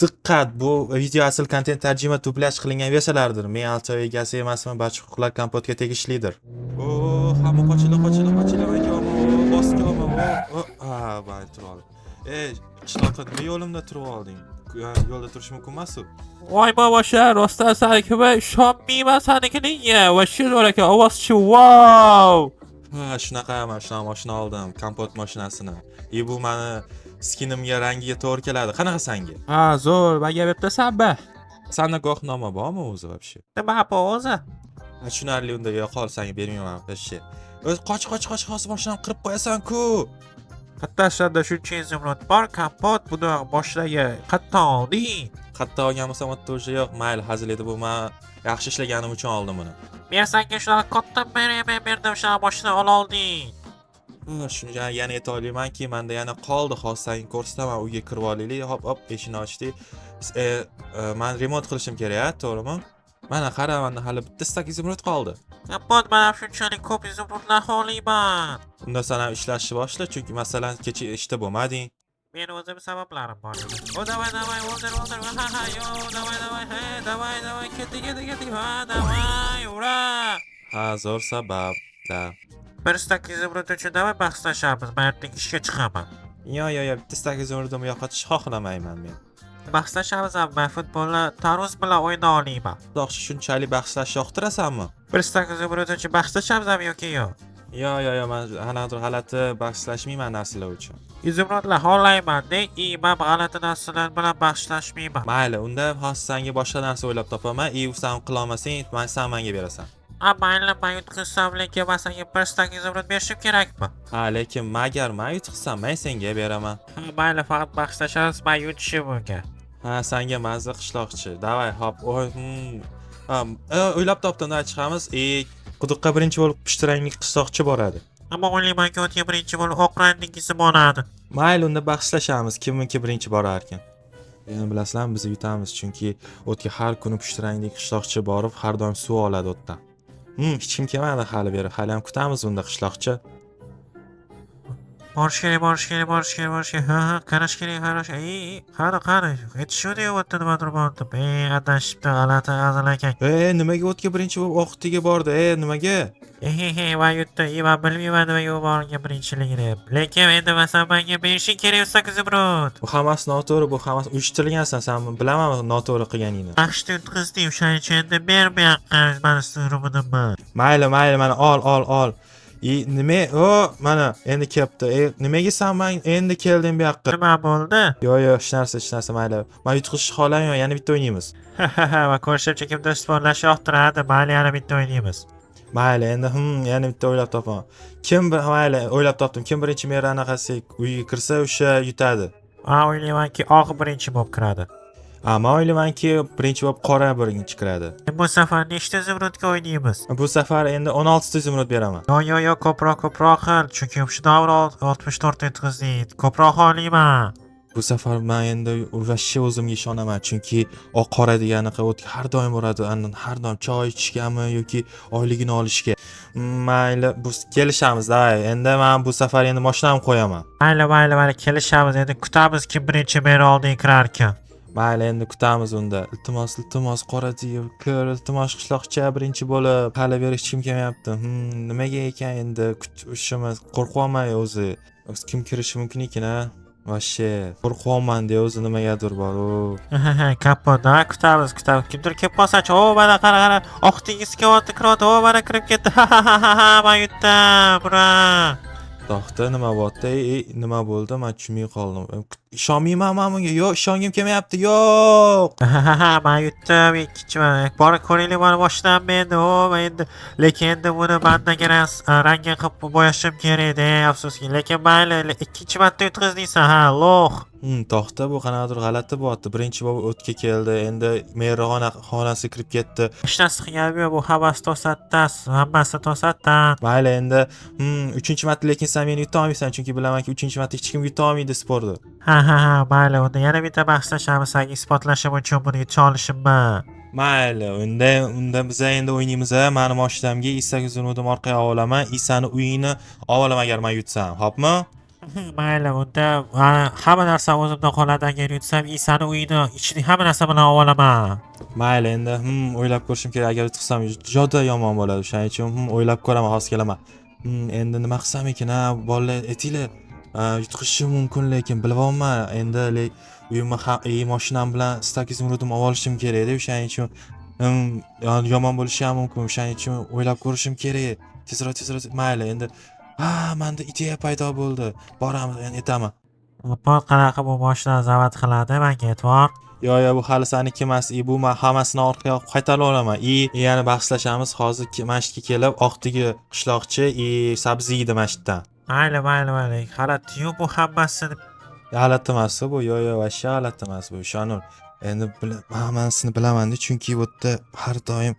Diqqat, bu video asl kontent tarjima dublyaj qilingan versiyalardir. Men Alto egasi emasman, barcha huquqlar Kompotga tegishlidir. O, hamma qochinglar, qochinglar, qochinglar, men kelyapman, o, bosib kelyapman, o, o, ha, man turib oldim. Ey, qishloqqa nima yo'limda turib olding? Yo'lda turish mumkin emas-u. Voy bobosha, rostdan saniki ishonmayman sanikininga. Вообще zo'r ekan, ovozchi, vau. Ha, shunaqa, man shunaqa mashina oldim, Kompot mashinasini. И bu mani skinimga, rangiga to'g'ri keladi. Qanaqa sanga? Ha, zo'r, menga beribdisanmi? Sanda guvohnoma bormi o'zi вообще? Nima bu o'zi? Ha, tushunarli, unda yo'qol, sanga bermayman вообще. O'zi qoch, qoch, qoch, hozir mashinani qirib qo'yasan-ku. Qayerda senda shuncha изумруд bor, Kompot, buni boshidagi qayerdan olding? Qayerda olgan bo'lsam, u yerda уже yo'q. Mayli, hazil edi bu. Man yaxshi ishlaganim uchun oldim uni. Men senga shunaqa katta berdim, berdim, shunaqa mashina ola olding. Ha, shuni yana ayta olamanki, menda yana qoldi. Hozir senga ko'rsataman. Uyga kirib olaylik. Hop, hop, eshikni ochdik. Man remont qilishim kerak, a, to'g'rimi? Mana qara, menda hali bitta стак изумруд qoldi. Kompot, man ham shunchalik ko'p изумруд lar xohlayman. Unda san ham ishlashni boshla, chunki, masalan, kecha ishda bo'lmading. Meni o'zim sabablarim bor edi. O, давай, давай, o'ldir, o'ldir. Ha ha, yo, давай, давай, he, давай, давай, ketdik, ketdik, ketdik. Ha, давай, ура! Ha, zo'r sabab. Да. Bir стак изумруд uchun давай bahslashamiz. Men ertaga ishga chiqaman. Yo, yo, yo, bitta стак изумруд imni yo'qotishni xohlamayman men. Bahslashamiz ham, men futbolni tarvuz bilan o'yna olmayman. Qishloqchi, shunchalik bahslashish yoqtirasanmi? Bir стак изумруд uchun bahslashamiz ham yoki yo'q? Yo, yo, yo, man qanaqadir g'alati bahslashmayman narsalar uchun. Изумруд lar xohlayman de, и man g'alati narsalar bilan bahslashmayman. Mayli, unda hozir senga boshqa narsa o'ylab topaman, и san qilolmasang, man san menga berasan. A, mayli, man yutqizsam, lekin man senga bir стак изумруд berishim kerakmi? Ha, lekin agar man yutqizsam, men senga beraman. Ha, mayli, faqat bahslashamiz, man yutishim unga. Ha, sanga mazza, qishloqchi. Давай, hop. Oy, Ha, o'ylab topdim, давай chiqamiz. И quduqqa birinchi bo'lib pushti rangli qishloqchi boradi. Ammo o'ylaymanki, o'tga birinchi bo'lib oq rangligisi boradi. Mayli, unda bahslashamiz, kimniki birinchi borarkan. Endi bilasizlarmi, biz yutamiz, chunki o'tga har kuni pushti rangli qishloqchi borib, har doim suv oladi o'tdan. Hech kim kelmadi hali beri. Hali ham kutamiz unda, qishloqchi. Borish kerak, borish kerak, borish kerak, borish kerak. Ha, ha, qarash kerak, qarash. Ey, ey, qani, qani. Aytishuvdi o'tda nimadir bor deb. Ey, adashibdi, g'alati hazil ekan. E, nimaga o'tga birinchi bo'lib oqtiga bordi? E, nimaga? He, he, va yutdi. E, man bilmayman nimaga u borgan birinchiligini. Lekin endi masalan menga berishing kerak 8 изумруд. Bu hammasi noto'g'ri, bu hammasi uyushtirilgansan, san bilaman noto'g'ri qilganingni. Yaxshi yutqizding, o'shaning uchun endi ber bu yoqqa mani изумруд imni. Mayli, mayli, mana ol, ol, ol. И nima? O, mana endi kelibdi. E, nimaga san man endi kelding bu yoqqa? Nima bo'ldi? Yo'q, yo'q, hech narsa, hech narsa, mayli. Man yutqizishni xohlamayman, yana bitta o'ynaymiz. Ha ha ha, va ko'rishimcha kimdir sporlash yoqtiradi. Mayli, yana bitta o'ynaymiz. Mayli, endi yana bitta o'ylab topaman. Kim mayli, o'ylab topdim. Kim birinchi mer anaqasi uyga kirsa, o'sha yutadi. A, o'ylaymanki, oq birinchi bo'lib kiradi. A, man o'ylaymanki, birinchi bo'lib qora birinchi kiradi. Bu safar nechta изумруд ga o'ynaymiz? Bu safar endi 16 ta изумруд beraman. Yo, yo, yo, ko'proq, ko'proq qil, chunki shu davr 64 yutqizding. Ko'proq xohlayman. Bu safar man endi вообще o'zimga ishonaman, chunki oq qora deganiqa o'tga har doim boradi, andan har doim choy ichishgami yoki oyligini olishga. Mayli, bu kelishamiz, давай. Endi man bu safar endi mashinamni qo'yaman. Mayli, mayli, mayli, kelishamiz. Endi kutamiz, kim birinchi meni oldin kirarkan. Mayli, endi kutamiz unda. Iltimos, iltimos, qora deb kir, iltimos, qishloqcha, birinchi bo'lib. Hali beri hech kim kelmayapti. Nimaga ekan endi kutishimiz, qo'rqyapman o'zi. O'zi kim kirishi mumkin ekan, a? Вообще, qo'rqyapman de o'zi nimagadir bor. O. Kapot, ha, kutamiz, kutamiz. Kimdir kelib qolsachi, o, mana qara, qara. Oq dengiz kelyapti, kiryapti, o, mana kirib ketdi. Ha ha ha ha, ha, man yutdim. Ura! To'xta, nima bo'lyapti? Ey, nima bo'ldi? Man tushunmay qoldim. Ishonmayman man bunga. Yo'q, ishongim kelmayapti. Yo'q. Ha ha ha, man yutdim ikkinchi man. Borib ko'ringlar mani mashinamni endi. O, endi lekin endi buni mandagi rangga qilib bo'yashim kerak edi, afsuski. Lekin mayli, ikkinchi marta yutqizdingsan, ha, лох. To'xta, bu qanaqadir g'alati bo'lyapti. Birinchi bo'lib o'tga keldi, endi meri xonasiga kirib ketdi. Hech narsa qilganim yo'q, bu hammasi to'satdan, hammasi to'satdan. Mayli, endi uchinchi marta lekin sen meni yuta olmaysan, chunki bilamanki, uchinchi marta hech kim yuta olmaydi sporda. Ha ha ha, mayli, unda yana bitta bahslashamiz, senga isbotlashim uchun buni yuta olishimni. Mayli, unda biz endi o'ynaymiz, a, mani mashinamga Isa yuzini orqaga olaman, Isani uyini olaman agar men yutsam, xo'pmi? Mayli, unda hamma narsa o'zimda qoladi agar yutsam, sani uyini ichini hamma narsa bilan olaman. Mayli endi, o'ylab ko'rishim kerak. Agar yutqizsam juda yomon bo'ladi. O'shaning uchun o'ylab ko'raman, hozir kelaman. Endi nima qilsam ekan, ha, bolalar aytinglar. Yutqizishim mumkin, lekin bilyapman. Endi uyimni mashinam bilan stak izumrudimni olib olishim kerak-da, o'shaning uchun yomon bo'lishi ham mumkin. O'shaning uchun o'ylab ko'rishim kerak. Tezroq, tezroq. Mayli endi. Ha, menda ideya paydo bo'ldi. Boramiz, endi aytaman. Kompot qanaqa bu mashinani zavat qiladi, menga e'tibor. Yo, yo, bu hali saniki emas. Bu men hammasini orqaga qaytarib olaman. Yana bahslashamiz. Hozir mana shu yerga kelib, oqdagi qishloqchi sabzi yeydi mana shu yerdan. Mayli, mayli, mayli. G'alati-yu bu hammasini. G'alati emas bu. Yo, yo, вообще g'alati emas bu. Ishonur. Endi hammasini bilaman-da, chunki bu yerda har doim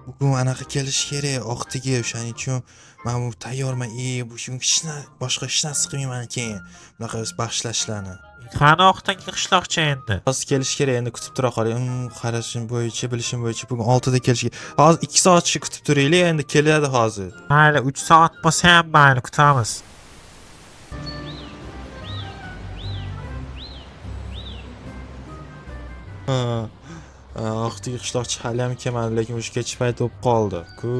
bugun anaqa kelishi kerak, oqdagi, o'shaning uchun men bu tayyorman. Bu boshqa hech narsa qilmayman keyin. Bunaqa bahslashlarni. Qani oqdagi qishloqchi endi? Hozir kelishi kerak, endi kutib tura qoling. Qarashim bo'yicha, bilishim bo'yicha bugun 6 da kelishi kerak. Hozir 2 soatcha kutib turaylik, endi keladi hozir. Mayli, 3 soat bo'lsa ham mayli, kutamiz. Oqdagi qishloqchi hali ham kelmadi, lekin o'sha kech payt bo'lib qoldi. Ku.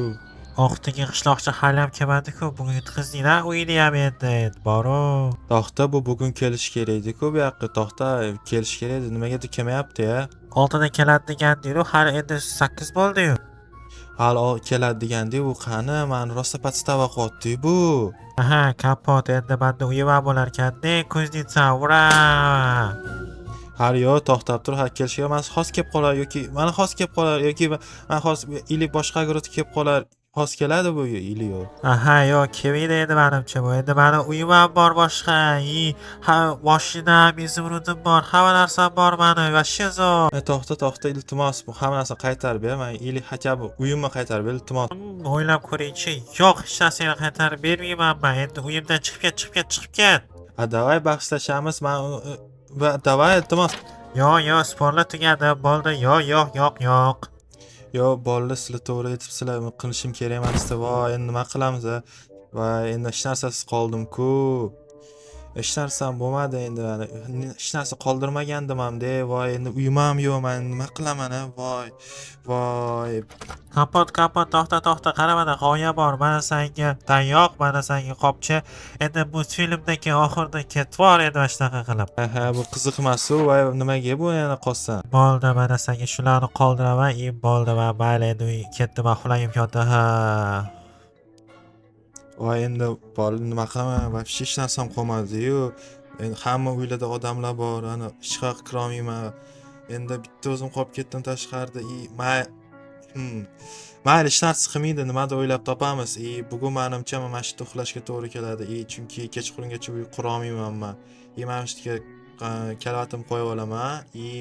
Oqdagi qishloqchi hali ham kelmadi-ku, bugun yutqizding-a uyini ham endi, boru. To'xta, bu bugun kelishi kerak edi-ku bu yoqqa. To'xta, kelishi kerak edi. Nimagadir kelmayapti-ya? 6da keladi degan-ku, hali endi 8 bo'ldi-yu. Hali keladi degandi-yu, bu qani? Mani rosa podstava qilyapti bu. Aha, Kompot, endi menda uyim ham bo'lar ekan-da, kuznitsa, ura! Hali yo'q, to'xtab tur, hali kelishiga mana hozir kelib qolar yoki mana hozir kelib qolar yoki mana hozir ili boshqa огород kelib qolar. Hozir keladi bu ili yo'q. Aha, yo'q, kelmaydi endi menimcha bu. Endi mani uyim ham bor boshqa. Ha, mashinam, izumrudim bor, hamma narsam bor mani, вообще zo'r. To'xta, to'xta, iltimos, bu hamma narsani qaytarib ber. Men ili хотя бы uyimni qaytarib ber, iltimos. O'ylab ko'ringchi, yo'q, hech narsani qaytarib bermayman men. Endi uyimdan chiqib ket, chiqib ket, chiqib ket. A давай bahslashamiz. Men давай, iltimos. Yo'q, yo'q, sporlar tugadi, bo'ldi. Yo'q, yo'q, yo'q, yo'q. Yo, bolalar, sizlar to'g'ri aytibsizlar, qilishim kerak emas. Voy, endi nima qilamiz a? Voy, endi hech narsasiz qoldim-ku. Hech narsam bo'lmadi endi. Hech narsa qoldirmagandim ham-da. Voy, endi uyim ham yo'q, men nima qilaman a? Voy, voy. Kompot, kompot, to'xta, to'xta, qara mana g'oya bor. Mana senga tayoq, mana senga qopcha. Endi bu filmdagi oxirida ketvor endi mana shunaqa qilib. Ha, bu qiziq emas-u. Voy, nimaga bu yana qolsin? Bo'ldi, mana senga shularni qoldiraman. Bo'ldi, man mayli endi ketdim, man uxlagim kelyapti. Ha. Voy, endi bola nima qilaman? Вообще hech narsam qolmadi-yu. Endi hamma uylarda odamlar bor, ana hech qayerga kirolmayman. Endi bitta o'zim qolib ketdim tashqarida. Mayli, hech narsa qilmaydi, nimadir o'ylab topamiz. Bugun menimcha mana shu yerda uxlashga to'g'ri keladi. Chunki kechqurungacha uy qurolmayman man. Mana shu yerga kalotim qo'yib olaman.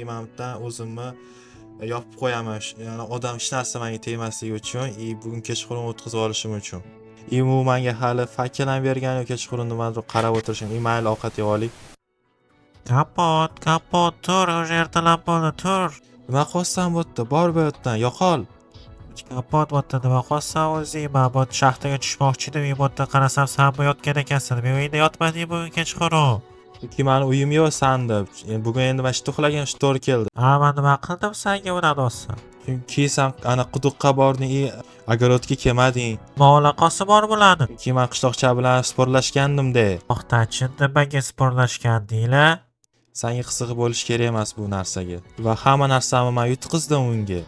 Mana bu yerdan o'zimni yopib qo'yaman. Ya'ni odam hech narsa menga tegmasligi uchun, bugun kechqurun o'tkazib olishim uchun. Bu menga hali fakel ham bergan yo'q, kechqurun nimadir qarab o'tirishim. Mayli, ovqat yeb oling. Kompot, kompot, tur, o'sha ertalab bo'ldi, tur. Nima qilyapsan bu yerda? Bor bu yerdan, yo'qol. Kompot, bu yerda nima qilyapsan o'zing? Men bu shaxtaga tushmoqchi edim, bu yerda qarasam sen bu yotgan ekansan. Men uyda yotmading bugun kechqurun. Chunki mani uyim yo'q sanda. Bugun endi mana shu yerda uxlagan shu to'g'ri keldi. Ha, men nima qildim senga unaqa do'stim? Chunki sen ana quduqqa bording, огородga kelmading. Nima aloqasi bor bularni? Chunki men qishloqcha bilan sporlashgandim-da. To'xtachi, nimaga sporlashgandinglar? Senga qizig'i bo'lish kerak emas bu narsaga. Va hamma narsamni men yutqizdim unga.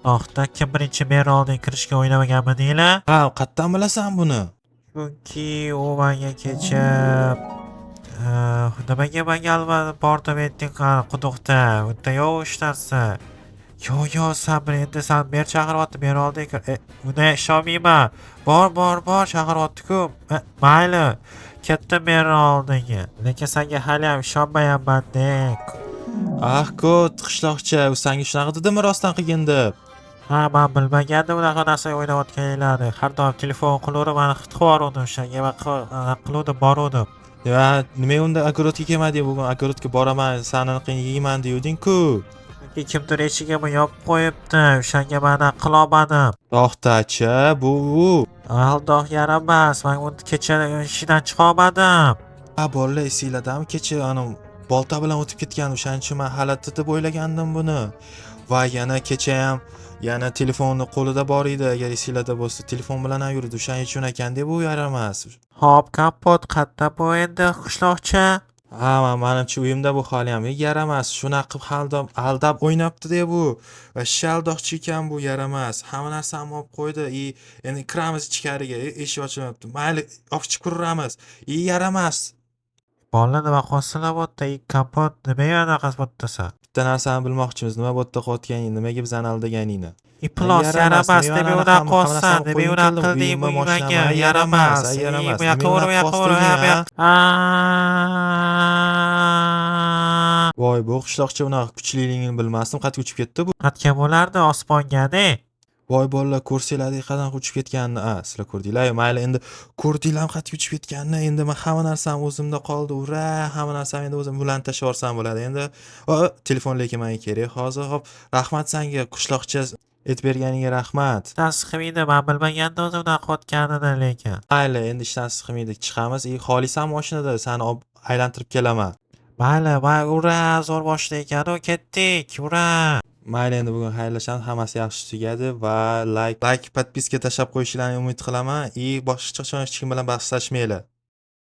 To'xta, kim birinchi meri oldin kirishga o'ylamaganmidinglar? Ha, qayerdan bilasan buni? Chunki u menga kecha nimaga menga albatta bordim aytding quduqda. Unda yo'q hech narsa. Yo'q, yo'q, sen bir endi sen mer chaqiryapti, mer oldin kir. Uni ishonmayman. Bor, bor, bor, chaqiryapti-ku. Mayli, ketdim mer oldinga. Lekin senga hali ham ishonmayapman-da. Ah, ko't qishloqcha, u senga shunaqa dedimi rostdan qilgin deb? Ha, men bilmagandim unaqa narsa o'ynayotganinglarni. Har doim telefon qilaverib, mani xit qilib o'shanga man qiluvdim, boruvdim. Ya, nimaga unda огородga kelmading bugun? Огородga boraman, sani yeyman deyuvding-ku. Chunki kimdir eshigimni yopib qo'yibdi, o'shanga man qilolmadim. To'xtachi, bu Aldoq yaramas, men uni kecha ishidan chiqolmadim. Ha, bolalar, esinglardami, kecha anavi bolta bilan o'tib ketgan, o'shaning uchun man xalati deb o'ylagandim buni. Va yana kecha ham yana telefonni qo'lida bor edi, agar esinglarda bo'lsa, telefon bilan ham yurdi, o'shaning uchun ekanda bu yaramas. Hop, Kompot, qayerda bu endi qishloqcha? Ha, manimcha uyimda bu hali ham yaramas. Shunaqa qilib aldab aldab o'ynabdi-da bu. Вообще aldoqchi ekan bu yaramas. Hamma narsamni olib qo'ydi. И endi kiramiz ichkariga, eshik ochilmayapti. Mayli, olib chiqib ko'ramiz. И yaramas. Bolalar, nima qilyapsizlar bu yerda? Kompot, nimaga anaqa qilyapsan? Bitta narsani bilmoqchimiz, nima bu yerda qilayotganingni, nimaga bizani aldaganingni. Iflos Yaramas, yaramas, nima nima anaqa unaqa hamma qilyapsan? narsani Nima qo'yib unaqa keldim, qilding uyimmi, bu moshinammi? menga? Yaramas, Yaramas. yaramas. Bu yoqqa Nima ur, bu unaqa yoqqa ur, qilosding, ha, bu ha? yoqqa. Aaaa. Voy, bu qishloqcha unaqa kuchliligini bilmasdim. Qayerga uchib ketdi bu? Qatga bo'lardi osmonga-de. Voy bolalar, ko'rsanglar qanaqa uchib ketganini. A, sizlar ko'rdinglar. Mayli, endi ko'rdinglarmi qayerga uchib ketganini? Endi men hamma narsam o'zimda qoldi. Ura, hamma narsam endi o'zim bilan tashlab yuborsam bo'ladi. Endi va telefon lekin menga kerak hozir. Hop, rahmat senga, qishloqcha, aytib berganingga rahmat. Bittasi qilmaydi, man bilmagandim o'zi unaqa qilayotganini lekin. Mayli, endi hech narsa qilmaydi. Chiqamiz. И xohlaysanmi, mashinada seni olib aylantirib kelaman. Mayli, mayli, ura, zo'r moshina ekan-u, ketdik, ura. Mayli, endi bugun xayrlashamiz. Hammasi yaxshi tugadi va like, подписка tashlab qo'yishlaringni umid qilaman. И boshqa qachon hech kim bilan bahslashmanglar.